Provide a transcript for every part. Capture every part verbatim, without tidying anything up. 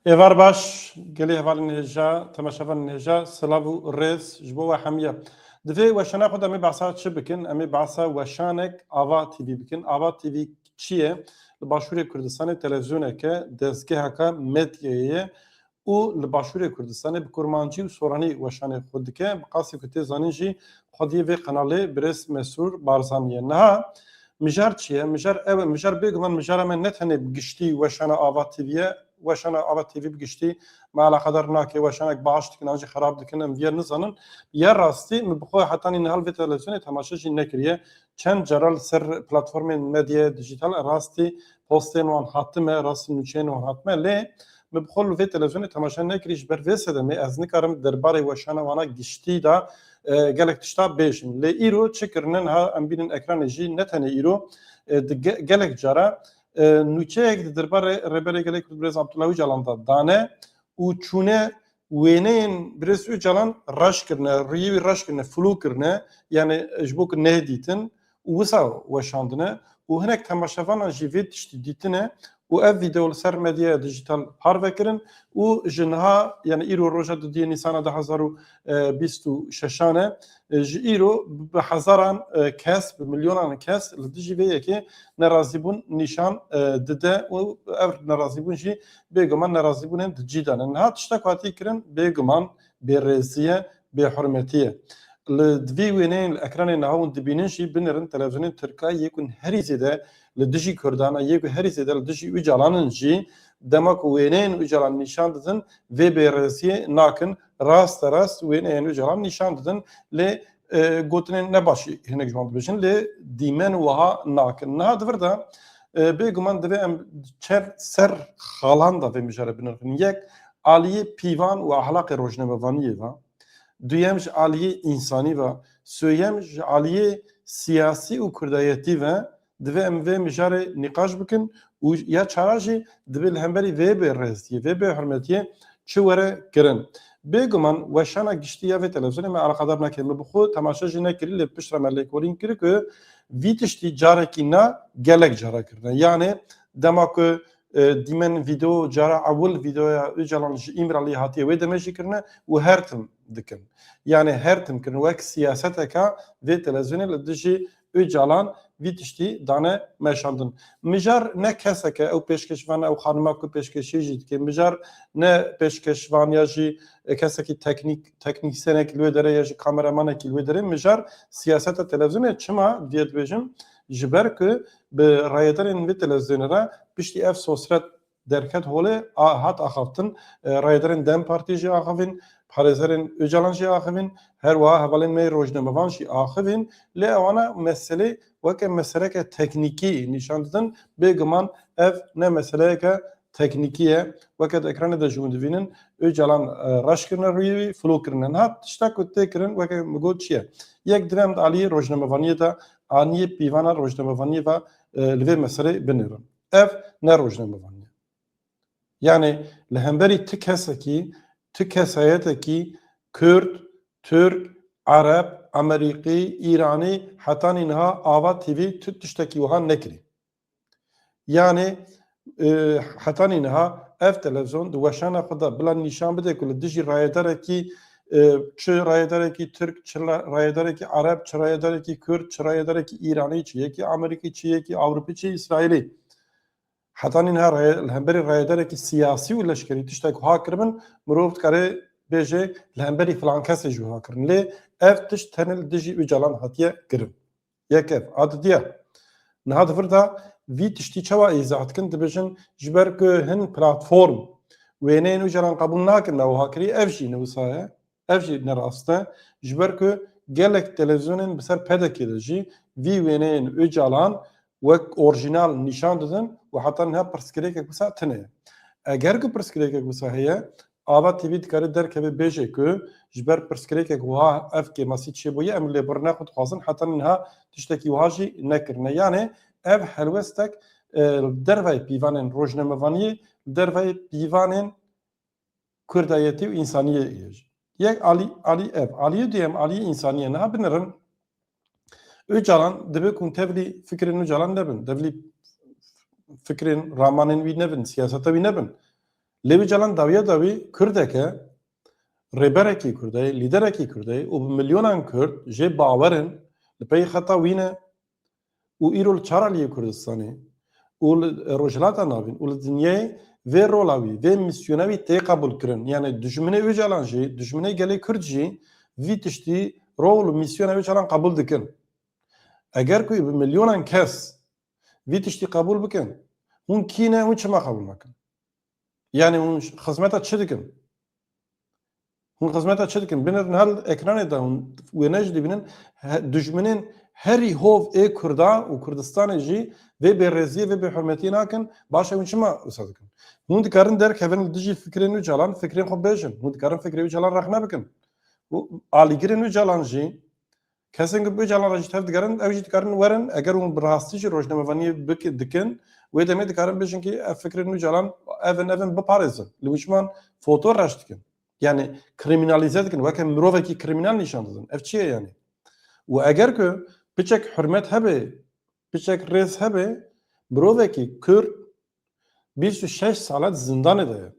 Êvar baş, gelî hevalên hêja, temaşevanên hêja, silav û rêz ji bo we hemiya. Divê weşana xwe de em ê behsa çi bikin? Em ê behsa weşanek Ava T V bikin. Ava T V çi ye? Li Başûrê Kurdistanê televîzyoneke, dezgeheka medyayê ye û li Başûrê Kurdistanê bi kurmancî û soranî weşanê xwe dike. Bi qasî ku tê zanîn jî xwediyê vê qenalê birêz Mesrûr Barzanî ye. Niha mijar çi ye? Mijar ew e, mijar bêguman mijara me ne tenê bi giştî weşana Ava T V ye, weşana Ava T V bi giştî me eleqedar nake, weşanek baş dikin an jî xerab dikin, em vê nizanin. Ya rastî, min bi xwe hetanî niha li vê televîzyonê temaşe jî nekiriye. Çend cara li ser platformên medyaya dîjîtal rastî postên wan hatime, rastî nûçeyên wan hatime, lê min bi xwe li vê televîzyonê temaşe nekirî, ji ber vê sedemê ez nikarim derbarê weşana wana giştî de, e, gelek tişta bêjim. Lê îro çi kirine, niha em bînin ekranê jî, ne tenê îro, e, di ge-, gelek cara, e, nûçeyek di derbarê Rêberê Gelê Kurd Birêz Abdullah Ocalan de dane û çûne wêneyên Birêz Ocalan reş kirine, rûyê wî reş kirine, flû kirine, yani ji bo ku nehê dîtin û wisa weşandine û hinek temaşevanan jî vê tiştî dîtine û ev vîdeo li ser medyaya dîjîtal parve kirin û ji niha, yani îro roja dudiyê Nîsana du hezar û bîst û şeşan e, e, ji îro bi hezaran, e, kes, bi milyonan kes li dijî vê yekê nerazîbûn nîşan, e, dide û ev nerazîbûn jî bêguman nerazîbûnên di cî de ne. Niha tişta ku hatiye kirin bêguman bêrêzî ye, bêhurmetî ye. Li vî wêneyên li ekranê niha hûn dibînin jî, binêrin televîzyonên Tirka yê ku herî zêde li dijî Kurdan e, yê ku herî zêde li dijî Ocalan in jî, dema ku wêneyên Ocalan nîşan didin, vê bêrêziyê nakin, raste rast wêneyên Ocalan nîşan didin. Lê, e, gotinên nebaşî hinek ji wan dibêjin, lê dîmen wiha nakin. Niha di vir de, e, bêguman divê em çer ser xalan de vê mijarê binirxin. Yek, aliyê pîvan û ahlaqê rojnamevaniyê ve. Duyem, ji aliyê însanî ve. Sêyem, ji aliyê siyasî û kurdayetî ve. Divê em vê mijarê nîqaş bikin û ya çara jî divê li hemberî vê bêrêziyê, vê bêhurmetiyê çi were kirin. Bêguman weşana giştî ya vê televîzyonê me eleqedar nake. Min bi xwe temaşe jî nekirî, lê piştre me lêkolîn kir ku vî tiştî carekî na gelek cara kirine. Yanê dema ku, e, dîmen vîdeo cara ewil vîdeoya Ocalan ji Îmraliyê hatiye wê demê jî kirine û her tim dikin. Yanê her tim kirin wek siyaseteka vê televîzyonê li dijî Ocalan vî tiştî dane meşandin. Mijar ne keseke, ew pêşkeşvan, ew xanima ku pêşkêşî jî dike. Mijar ne pêşkeşvan ya jî, e, kesekî teknîk, teknîsyenek li wê derê ya jî kameramanekî li wê derê. Mijar siyaseta televîzyonê. Çima diye dibêjim? Ji ber ku bi rayedarên vê televîzyonê re piştî ev sosret derket holê, a, hat axaftin. E, rayedarên DEM Partî jî axivîn, parêzerên Ocalan jî axivîn, her wiha hevalên me yê rojnamevan jî axivîn. Lê ewana meselê weke meseleke teknîkî nîşan didin. Bêguman ev ne meseleyeke teknîkî ye. Weke di ekranê de ji hûn divînin, Ocalan, e, reş kirine rûyê wî, filo kirine. Niha tişta ku tê kirin, weke min got çi ye? Yek, divê em di aliyê rojnamevaniyê de, aliyê pîvana rojnamevaniyê ve, e, li vê meselê binêrin. Ev ne rojnamevanî ye. Yani li hemberî ti kesekî, ti kesayetekî Kurd, Tirk, Ereb, Amerîkî, Îranî hetanî niha Ava T V tu tiştekî wiha nekirî. Yani, e, hetanî niha ev televîzyon di weşana xwe de bila nîşan bide ku li dijî rayedarekî, e, çi rayedarekî Tirk, çi ra-, rayedarekî Ereb, çi rayedarekî Kurd, çi rayedarekî Îranî, çi yekî Amerîkî, çi yekî Ewropî, çi Îsraîlî. Hetanî niha raye-, li hemberî rayedarekî siyasî û leşkerî tiştek wiha kiribin, mirov dikare bêje li hemberî filan kesê jî wiha kirin. Lê ev tişt tenê li dijî Ocalan hatiye kirin. Yek ev. A didiya. Niha di vir de vî tiştî çawa îzah dikin? Dibêjin, ji ber ku hin platform wêneyên Ocalan qebûl nakin, me wiha kirî, ev jî ne wisa ye. Ev jî ne rast e. Ji ber ku gelek televîzyonên bi ser P D K'ê de jî vî wêneyên Ocalan wek orjînal nîşan didin û heta niha pirsgirêkek wisa tune ye. Eger ku pirsgirêkek wisa heye, Ava T V dikare derkeve bêje ku ji ber pirsgirêkek wiha ev kêmasî çêbûye, em lêbirina xwe dixwazin, heta niha tiştekî wiha jî nekirine. Yanê ev helwestek, e, li dervayê pîvanên rojnamevaniyê, li dervayê pîvanên kurdayetî û însaniyê ye jî. Yek alî, alî ev. Aliyê duyem, aliyê însaniyê. Niha binirin, Ocalan, divê ku tevlî fikrên Ocalan nebin, tevlî fikrên ramanên wî nebin, siyaseta wî nebin. Lê Ocalan dawiya dawî Kurdeke, rêberekî Kurdê, lîderekî Kurdê û bi milyonan Kurd jê bawer in li pey xeta wî ne û îro li çar aliyê Kurdistanê û li Rojhilata Navîn û li dinyayê vê rola wî, vê mîsyona wî tê qebûl kirin. Yani dijminê Ocalan jî, dijminê gelê Kurd jî vî tiştî rol û mîsyona Ocalan qebûl dikin. Eger ku bi milyonan kes vî tiştî qebûl bikin, hûn kî ne, hûn çima qebûl nakin? Yani hûn xizmeta çi dikin? Hûn xizmeta çi dikin? Binêrin her ekranê de hûn wêne jî dibînin. He, dijminên herî hov ê Kurda û Kurdistanê jî vê bêrêziyê, vê bêhurmetiyê nakin. Baş e, hûn çima wisa dikin? Hûn dikarin derkevin li dijî fikrên Ocalan, fikrên xwe bêjin. Hûn dikarin fikrê Ocalan rexne bikin. Û alîgirên Ocalan jî, kesên ku bi Ocalan re jî tev digerin, ew jî dikarin werin, eger hûn bi rastî jî rojnamevaniyê bik-, dikin, wê demê dikarin bêjin ki ev fikrên Ocalan ev in, ev in, biparêzin. Li wijman foto reş dikin. Yani krîmînalîze dikin, weke mirovekî krîmînal nîşan didin. Ev çi ye yani? Û eger ku piçek hurmet hebe, piçek rêz hebe, mirovekî Kurd bîst û şeş sala di zindanê de ye.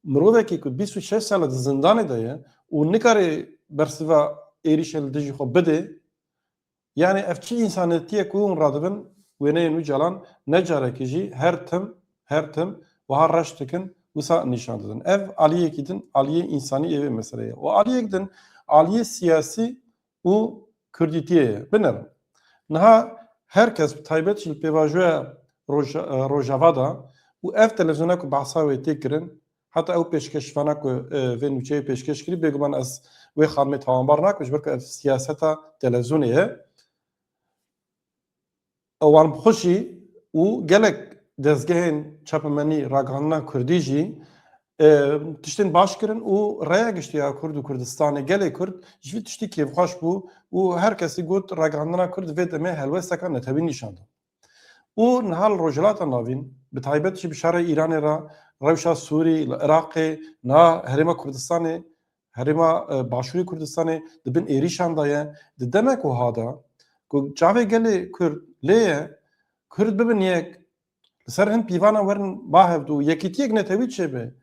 Mirovekî ku bîst û şeş sala di zindanê de ye û nikare bersiva êrîşê li dijî xwe bide, yani ev çi însanetî ye ku hûn radibin wêneyên Ocalan, ne carekî jî her tim, her tim wiha reş dikin, wisa nîşan didin. Ev aliyekî din, aliyê însanî ê vê meseleyê ye. Û aliyek din, aliyê siyasî û Kurdîtiyê ye. Binêrin. Niha her kes, bi taybet jî li pêvajoya Roj-, e, Rojava de û ev televîzyona ku behsa wê tê kirin, heta ew pêşkeşvana ku, e, vê nûçeyê pêşkeş kirî, bêguman ez wê xanimê tawanbar nakim, ji ber ku ev siyaseta televîzyonê ye. Wan bi xwe jî û gelek dezgehên çapemenî, ragihandina Kurdî jî, e, tiştên baş kirin û raya giştî ya Kurd û Kurdistanê, gelê Kurd ji vî tiştî kêfxweş bû û her kesî got, ragihandina Kurd vê demê helwesteka netewî nîşan da. Û niha li Rojhilata Navîn, bi taybet jî bi şerê Îranê re, rewşa Sûrî, li Iraqê, niha herêma Kurdistanê, herêma, e, Başûrê Kurdistanê di bin êrîşan de ye. Di demek wiha de ku çavê gelê Kurd lê ye, Kurd bibin yek, li ser hin pîvana werin ba hevdû, yekîtiyek netewî çêbe.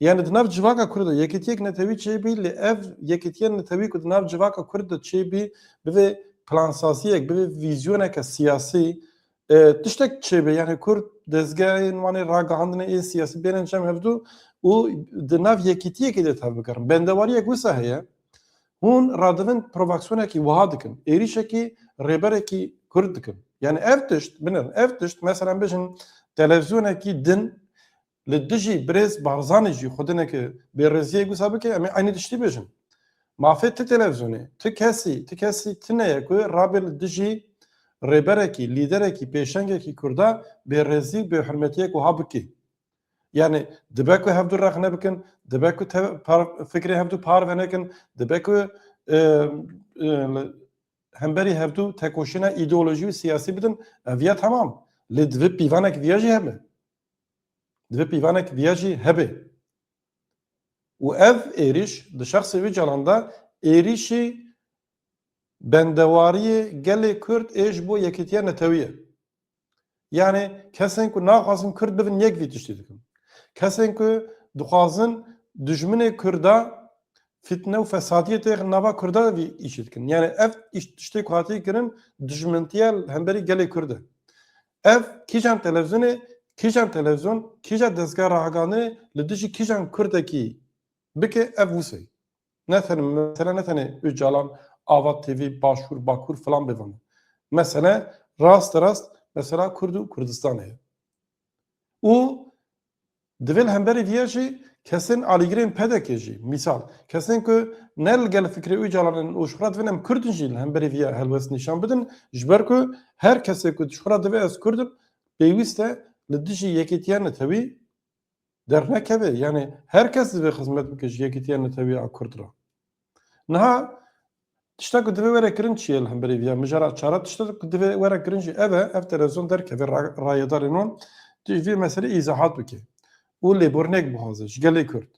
Yani di nav civaka Kurd de yekîtiyek netewî çêbî, lê ev yekîtiya netewî ku di nav civaka Kurd de çêbî, bivê plansaziyek, bivê vîzyoneke siyasî, e, tiştek çêbe, yani Kurd dezgehên wan ê ragihandinê ê siyasî bênin cem hevdû û di nav yekîtiyekê de tev bigerin. Bendewariyek wisa heye, hûn radivin provokasyonekî wiha dikin, êrîşekî rêberekî Kurd dikin. Yani ev tişt, binêrin, ev tişt, mesela bêjin televîzyonekî din li dijî birêz Barzanî jî xwedineke bêrêziyê wisa bike, em ê eynî tiştî bêjin. Mafê ti televîzyonê, ti kesî, ti kesî tune ye ku rabe li dijî rêberekî, lîderekî, pêşengekî Kurda bêrêzî û bêhurmetiyek wiha bike. Yani dibe ku hevdû rexne bikin, dibe ku te-, par-, fikrê hevdû parve nekin, dibe ku, e, e, li hemberî hevdû tekoşîna îdeolojî û siyasî bidin, ev ya temam. Lê divê pîvanek viya jî hebe. Divê pîvanek viya jî hebe. Û ev êrîş di şexsê wî Calan de êrîşî bendewariyê gelê Kurd ê ji bo yekîtiya netewî ye. Yani kesên ku naxwazin Kurd bibin yek vî tiştî dikin. Kesên ku dixwazin dijminê Kurda fitne û fesadiyê têxin nava Kurda vî îşî dikin. Yani ev îş, tiştê ku hatiye kirin dijmintiye li hemberî gelê Kurd e. Ev kîjan televîzyonê, kîjan televîzyon, kîja dezgeha ragihandinê li dijî kîjan Kurdekî bike, ev wisa ye. Ne tenê, mesele ne tenê Ocalan, Ava T V, Başûr, Bakur filan bêvan. Mesele rast rast mesela Kurd û Kurdistanê ye. Û divê li hemberî viya jî kesên alîgirên P D K jî, mîsal, kesên ku ne li gel fikrê Ocalan in û ji xwe re divên em Kurd in jî li hemberî viya helwest nîşan bidin, ji ber ku her kesê ku ji xwe re divê ez Kurd im, pêwîst e li dijî yekîtiya netewî dernekeve. Yani her kes divê xizmet bike ji yekîtiya netewî a Kurd re. Niha tişta ku divê were kirin çi ye li hemberî viya mijara çara? Tişta ku divê were kirin jî ev e, ev televîzyon derkeve ra-, rayedarên wan, tu ji vê meselê îzahat bike û lêborînek bixwaze ji gelê Kurd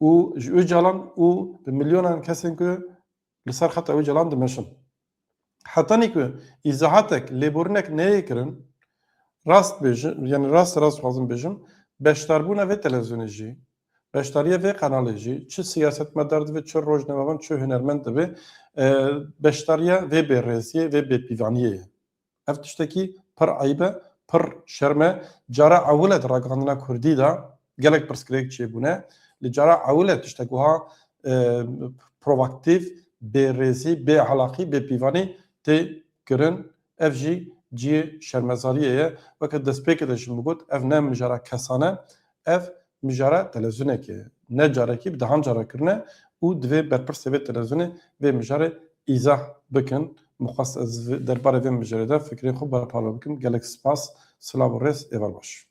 û ji Ocalan û bi milyonan kesên ku li ser xeta Ocalan dimeşin. Hetanî ku îzahatek, lêborînek neyê kirin, rast bêjim, yani rast rast dixwazim bêjim, Beşdarbûna vê televîzyonê jî, beşdariya vê kanalê jî, çi siyasetmedar dibe, çi rojnamevan, çi hunermend dibe, e, beşdariya vê bêrêziyê, vê bêpîvaniyê ye. Ev tiştekî pir eyb e, pir şerm e. Cara ewil e di ragihandina kurdî de gelek pirsgirêk çêbûne. Li cara ewil e tiştek wiha, e, proaktîf, bêrêzî, bêehlaqî, bêpîvanî tê kirin. Ev jî cihê şermezariyê ye. Weke destpêkê de jî min got, ev ne mijara kesane, ev mijara televîzyonekê ye. Ne carekî, bi dehan cara kirine û divê berpirsê vê televîzyonê vê mijarê îzah bikin. Min xwest ez vê, derbarê vê mijarê de fikrên xwe berpalo bikim. Gelek spas, silav û rêz, êvar baş.